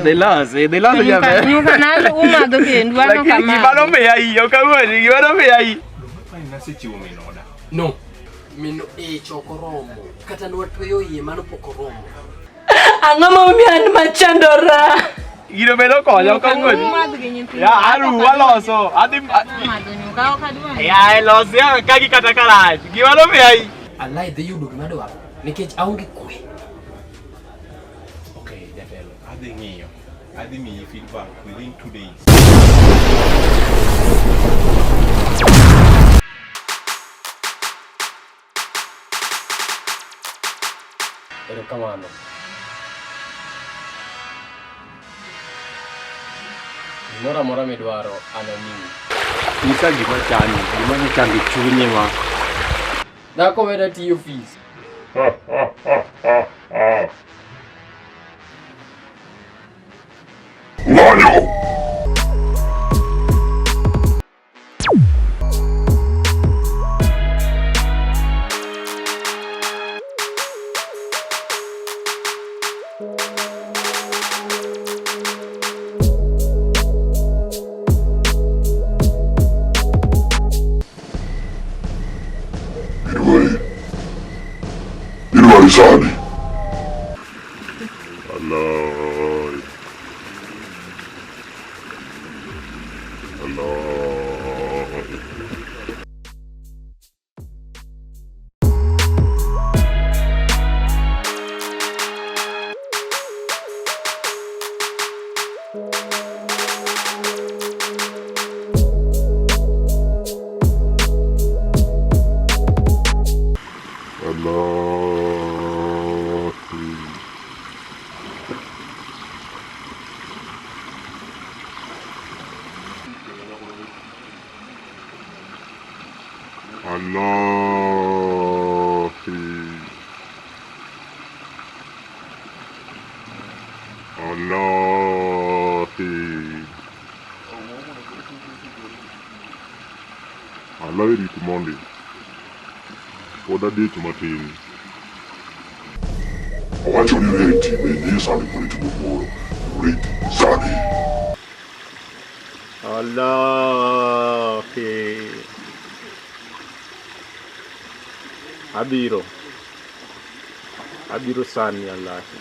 Dhi lose, dhi lose jaber. Nyuka na umadho kendu ano Lakini kama. gima nomiya iyi, ok awuondi, gima nomiya iyi. Nasechiwo min oda. No. Min ich ok oromo. Kata nwatweyo iye mano pok oromo. Ang'o momiyo an machandora? Gino be nokonya, ok awuondi. Umadh gi nyithindo. Ya, aru, waloso. Adhi... Umadho nyuka ok adwa. Ya, los ya, kagi kata karach. Gima nomiya iyi. Alai dhi yudo gima adwaro nikech aonge kwe. Okay, jatelo, adhi ng'iyo. Adhi miyi feedback within 2 days. Erokamano. Gimoro amora midwaro an amiyi. Nyisa gima chandi, gima ne chandi chunyi ma. Dhako weda tiyo ofis. Idwari sani. Alai. Alai. Alai. Allahi. Allahi. Allahi rit mondi. Pod adich matin. Owacho ni rit be sani kod itimo moro. Rit sani. Allahi. Abiro. Abiro sani Allahi.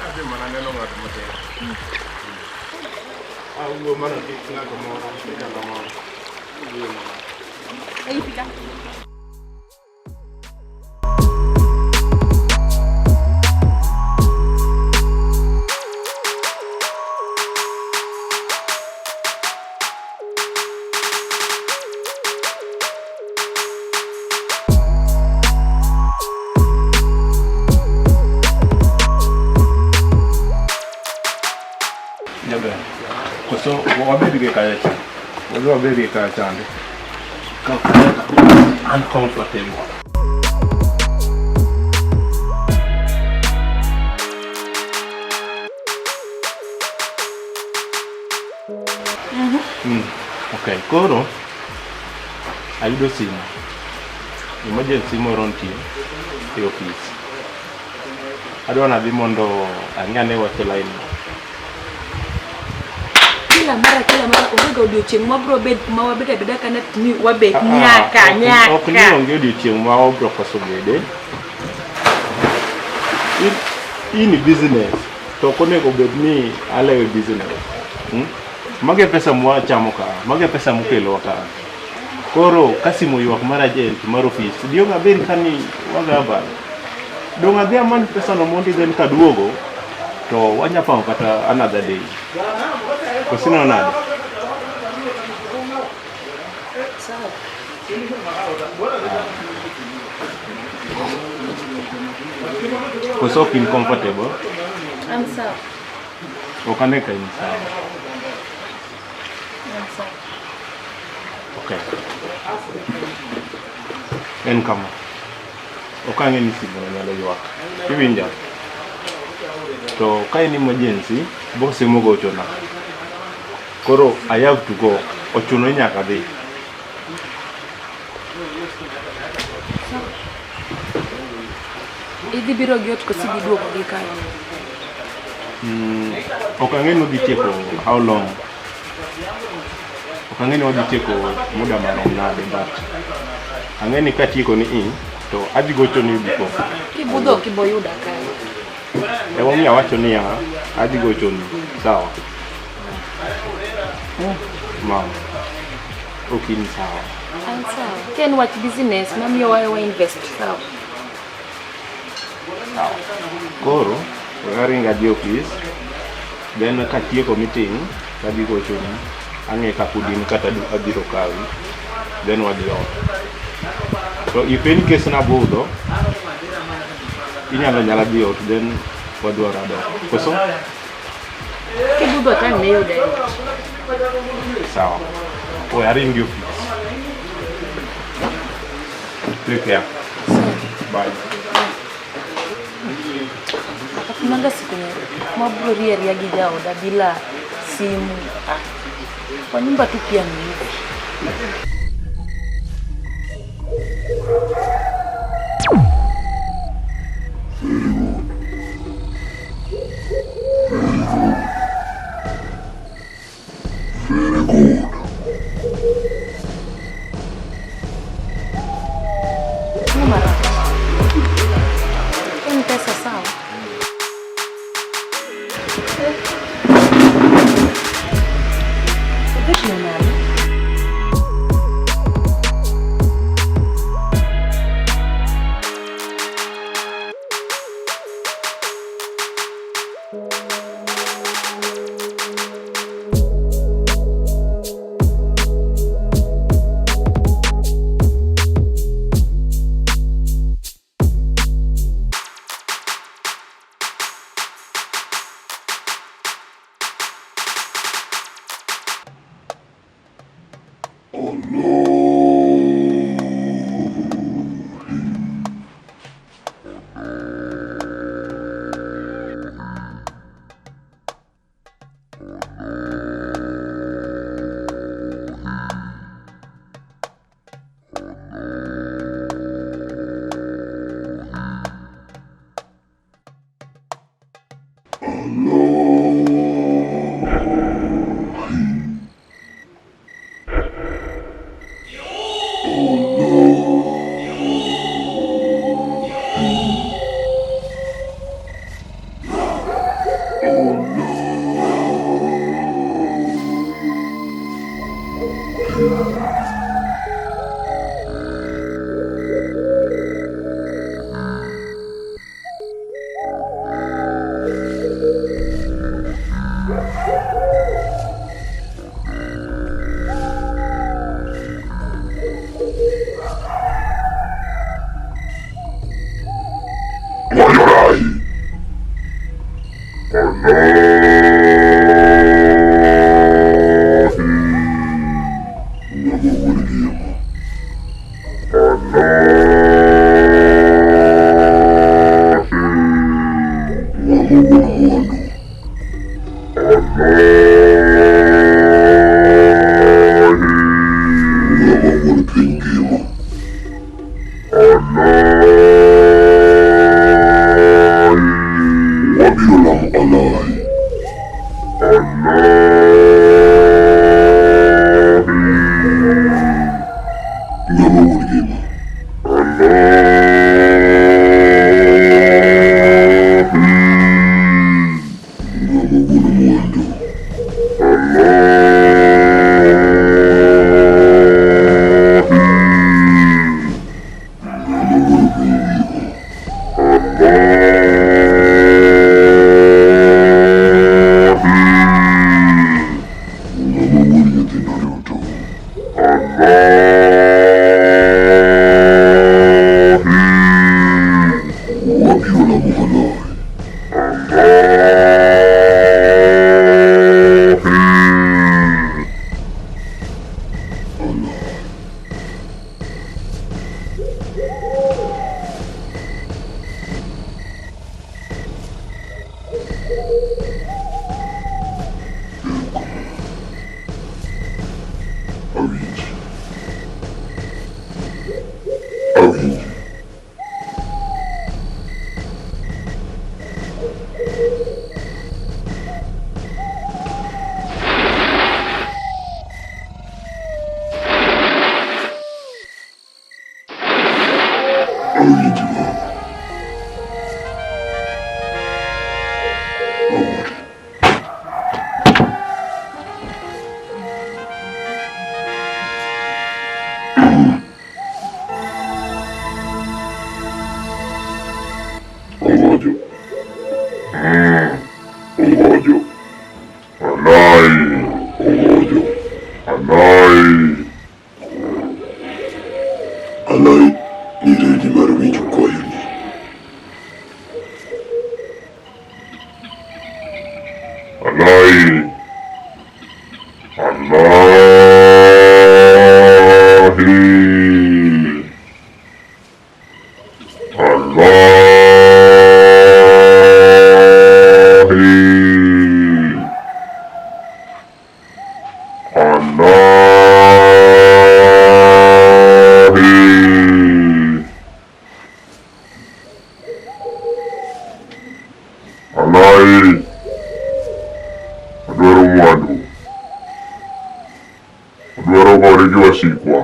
Adhi mana neno ng'at matin. Awuo mana gi ng'ato moro, ng'ato moro. Awuo mana. Ei pika. Jaber. Koso wabed gi kaya cha. Wadhi wabed gi kaya chande. Ka uncomfortable. Okay, koro ayudo simu. Emergency moro nitie e ofis. Adwa nadhi mondo ang'i ane wach line no. Kila mara onge ga odiochieng' ma wabro bet ma wabet abeda kana ni wabet Ah, nyaka ok ni nyaka. onge odiochieng' ma wabro koso bede. In business to ok onego bed ni alewe business. Mage pesa mwachamo ka, mage pesa mokelowa ka. Koro ka simu oywak mar agent mar ofis, dong' abed ka ni waga abal. Dong' adhi amany pesa no mondi then kaduogo to wanya pango kata another day. Koso ineno nade? Sawa. Koso ok in comfortable? An sawa. Ok ane ka in sawa. An sawa. Okay. En kama. Ok ang'e ni simu no nyalo ywak. Iwinja? To ka en emergency, boss emogochona. Koro I have to go. Ochuno ni nyaka adhi. Idhi biro gi ot koso idhi duogo gi kae? Ok ang'e ni odhi tieko how long. Ok ang'e ni odhi tieko muda marom nade but ang'e ni katieko ni i to adhi gochoni before. Kibudho ok ibo yuda kae. Emomiyo awacho niya, adhi gochoni. Sawa. Mama, ok in sawa. An sawa. Ka en wach business mamiyo wa invest sawa. Sawa. Koro, we aring adhi e ofis. Then katieko meeting, tadhi gochoni. Ang'e ka pod in kata abiro kawi. Then wadhi ot. To if in case nabudho, inyalo nyala dhi ot then wadwaro adok. Koso? Kibudho to ang' ne yuda e ot. Sawa. We aring e ofis. Take care. Bye. Hakunanga siku mwabro ria ria gi jaoda bila simu. Ah, kwa nyumba tu pia ni hivi. Very good. Ang'o marach? En pesa sawa. Eh. Obetno nade? Abiro lamo Alai. Alahi. Alai. Awinji. Awinji. Awinji mama. Awuoth. Ongojo. Ongojo. Alai. Ongojo. Alai. Alai ni ready mar winjo kwayoni. Alai. Alahi. Alahi. Alahi. Alai. Adwaro mwandu. Adwaro gore gi wasikwa.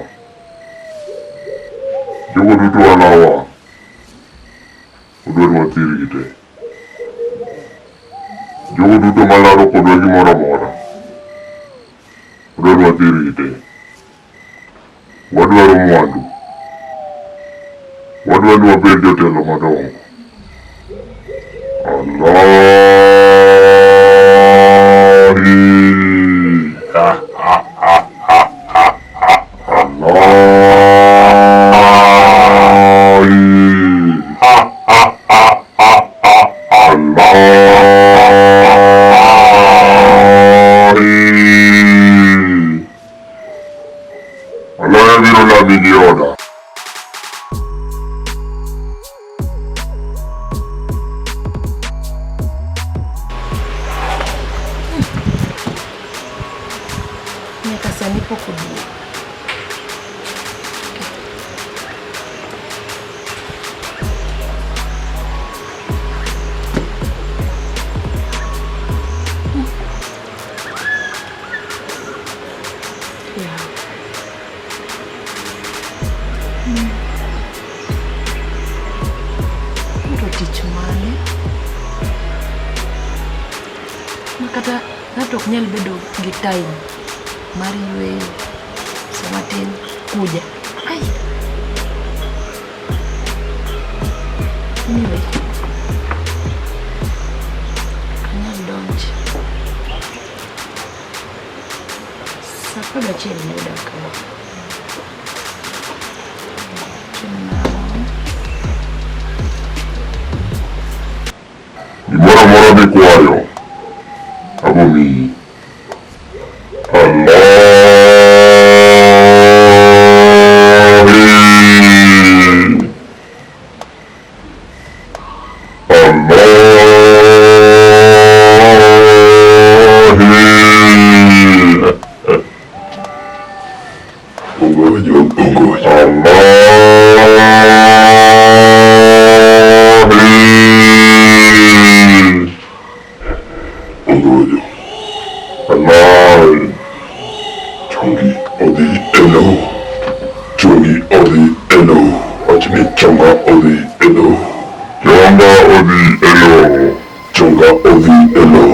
Jogo duto walawa. Odwaro wathirgi te. Jogo duto malaro kodwa gimoro amora. Odwaro wathirgi te. Wadwaro mwandu. Wadwaro ni wabed jotelo madongo. Alahi. Ha ha ha ha ha ha. Alahi. Ha ha ha ha ha. Alahi. Alahi biro lami gi oda. Nyaka sani pok oduogo. Yeah. To tich mane? Ma kata ng'ato ok nyal bedo gi time mar yueyo sama tin kuja. Ai. Anyway. Ok anyal donjo. Saa 11 noyuda kama. Tim nang'o? Gimoro amora mikwayo, abo miyi. Alahi. Alahi. Ongojo, ongojo. Alahi. Ongojo. Alai. Chongi odhi e lo. Chongi odhi e lo. Wach ni chonga odhi e lo. Chonga odhi e lo. Chonga odhi e lo.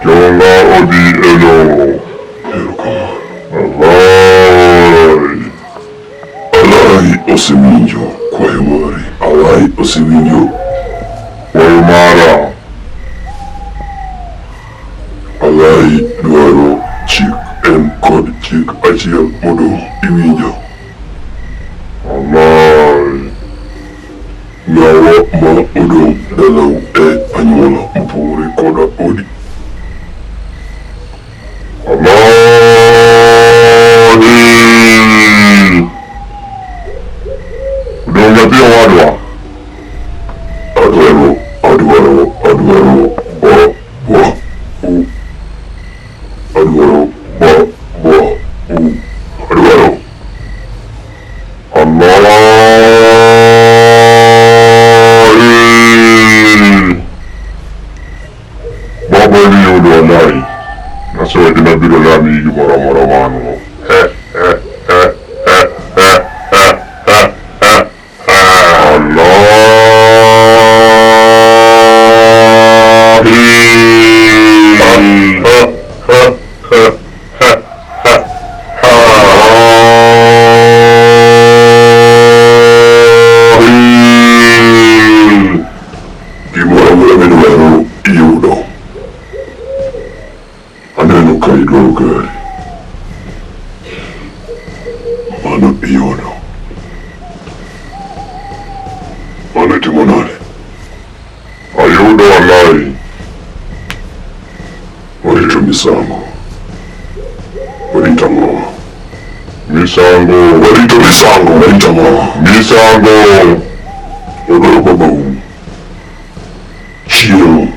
Chonga odhi e lo. Erokamano. Alai. Alai osewinjo kwayo mari. Alai osewinjo kwayo mara. Alai dwaro chik en kod chik achiel modong' iwinjo. Alai. Ng'awa ma odong' Adwaro ba ba u. Adwaro ba ba u. Adwaro. Alai. Baba ni yudo alai. Nasewacho ni abiro lami gimoro amora ma an go. He he he he he he he he he. Alahi. Ha ha ha ha ha ha ha. Alahi. Gimoro amora midwaro iyudo. Aneno ka idwaro gari. Mano iyudo. Mano itimo nade? Ayudo alai. Orito misango. Orito ang'o? Misango. Orito misango. Orito ang'o? Misango. Odwaro babau. Chieng'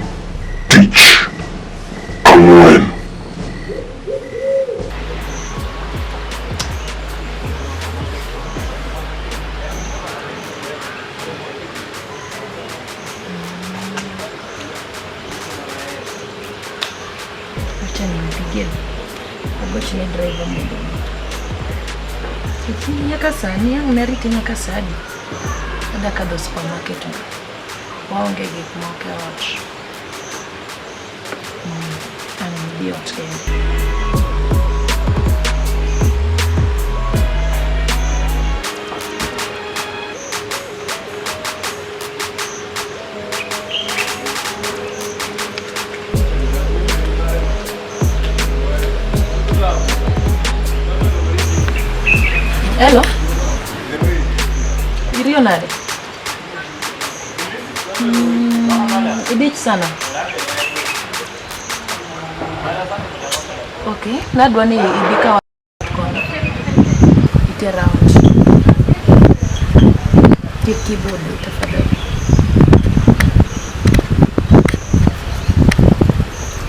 tich ang'wen. Acha nimpigie agochne driver mondo obi. Lakini nyaka sani ang' ne arite nyaka sa adi? Adwa kadho supermarket ma. Waonge gik moko e ot. Ang' dhi ot kende. Hello. Iriyo nade? Idich sana. Okay, nadwa ni ibi ka kono. Itera ot. Kik ibudhi tafadhali.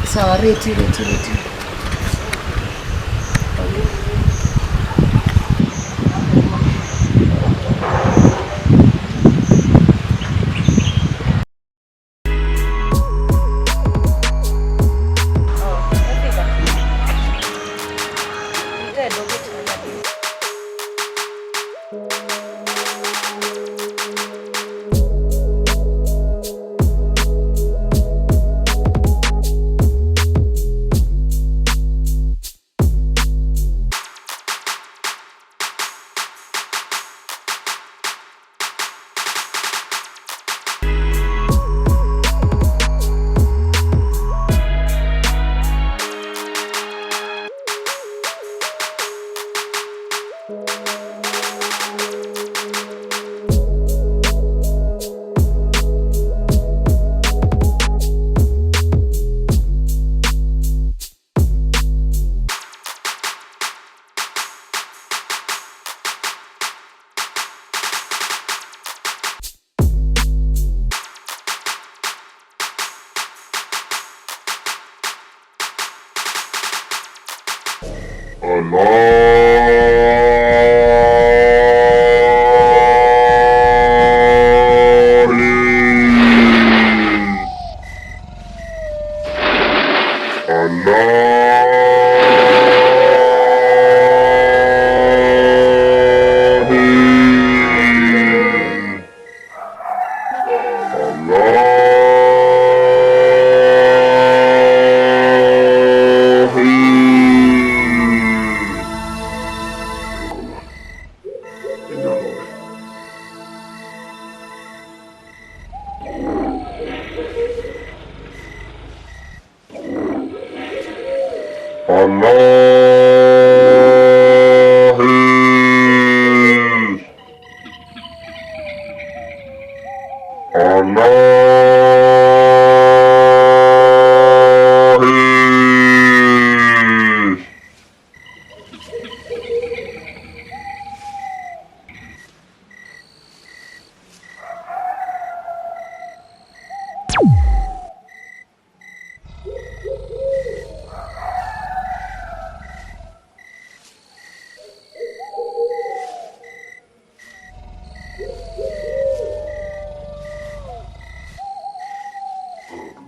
Sawa, reti reti reti.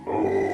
Ah.